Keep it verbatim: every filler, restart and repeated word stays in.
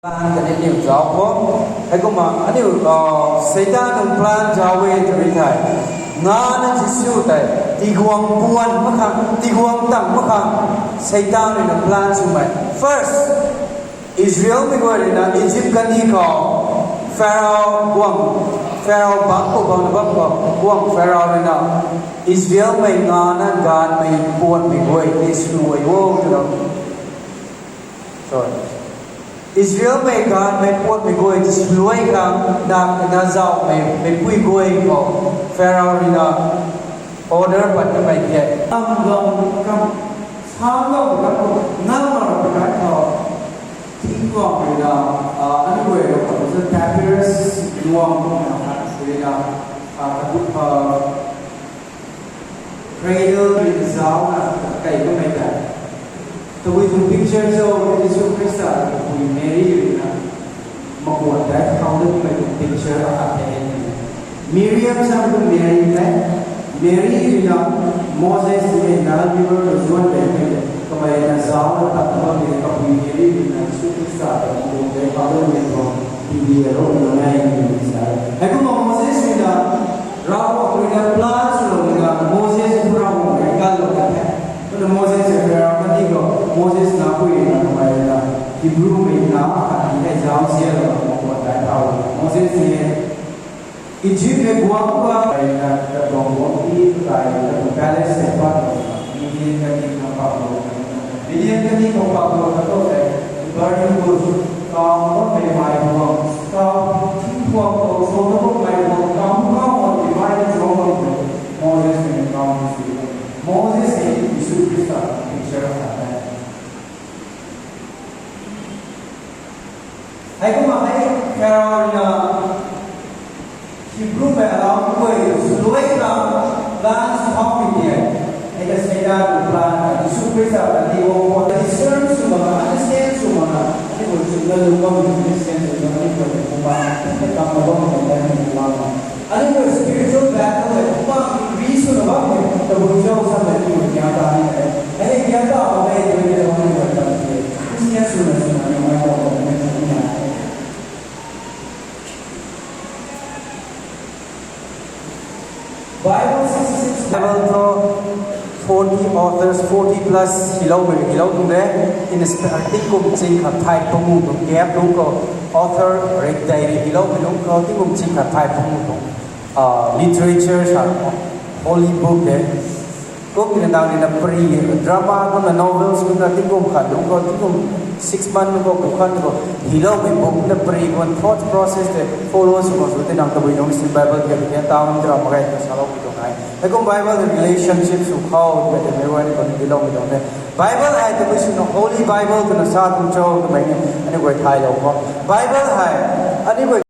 Plan kaniw zauc khou. Heikumna aniu, uh, Seitaan tuang plan zauc e twmei thei, ngana Jisu tei tiguang puan makhang, tiguang tang makhang, Seitaan ruina plan swmei. First, Israelmei guay ruina Egypt kandih khou Pharaoh guang, Pharaoh bangc khou bangna bam khou guang Pharaoh ruina Israelmei ngana gaanvmei puanmei guay tei swluai o twna. Sorry. Israelmei gaanvmei puanmei guay tei swluai khang, dak na zauhmei meipui guay khou Pharaoh ruina order pat kamei the. Kam gam kam, sam gam kam, ngam mar pakai khou, thingkuang ruina, ah, aniu guay khou papyrus luang na khat ruina, ah, katu, ah, cradle ruina zaucna kei kamei tei. Tabui tuang picture cho, Jisu Khrista, tabui Mary ruina makuan tei thau dat kamei tuang picture akhat the. Miriam sam tu Mary tei. Mary ruina Moses tei Nile River khou zuan de kamei tei. Kamei na zaucna tat bammei tabui Mary ruina Jisu Khrista ta makuan tei thau dat kamei tuang picture rou na nai ni sa. Heikumna Moses ruina Ravguangc ruina plan swlou ruina Moses Ravguangc rui kalou kan the. Kumna Moses rui Pharaoh kandih khou Moses na pui ruina kamei ruina Hebrewmei na khat ni hei zauc zianlou makuan tei thau. Moses ni Egypt mei guang khou ruina katuang guangcdic tei katuang palace tei pat lou, Midian kandih khou pat lou. Midian kandih khou pat lou katuang tei burning bush, kam bammei mei guang, kam thingkuang khou suang bammei guang, kam kam bammei mei suang bammei, Moses ni kam sw. Moses ni Jisu Khrista picture sa the. Heikumna hei Pharaoh ruina Hebrewmei alau guay swluai khang plan sw thaumei tei, hei ta Seitaan plan, Jisu Khrista ta tiguang puan discern sw makna, understand sw makna, aniu guay chuna lung bammei understand sw makna, aniu guay kumna, hei kam na bammei tei ni lana. Aniu guay spiritual battle hei kumna ri swna bammei tabui cho samei aniu guay gyan ta ni hei. Hei gyan ta bammei tei ni aniu guay ta ni hei. Christian swna swna ni mai ta bammei tei ni hei. Bible sixty-six, Bible thu forty authors, forty plus hiloumei hilou tuang de. Inspired tingkum ching khat thai pangu tuang gap lungc khou, author rik dei rui hiloumei lungc khou tingkum ching khat thai pangu tuang, ah, literature sa, holy book de. Kum tina dang rina pari, drama kumna novels kumna tingkum khat lungc khou, tingkum six month lungc khou, kum khat lungc khou hiloumei book na pari kum thought process tei follow sw khou sw tinang tabui nung si Bible ke ke ta ram mak ge ta saloumei tuang nai. Heikum Bible relationship sw khou twmei tei meic guay ni khang hiloumei tuang de. Bible hei tabui swna Holy Bible twna sa tuang cho twmei ni aniu guay thaylou khou. Bible hei aniu guay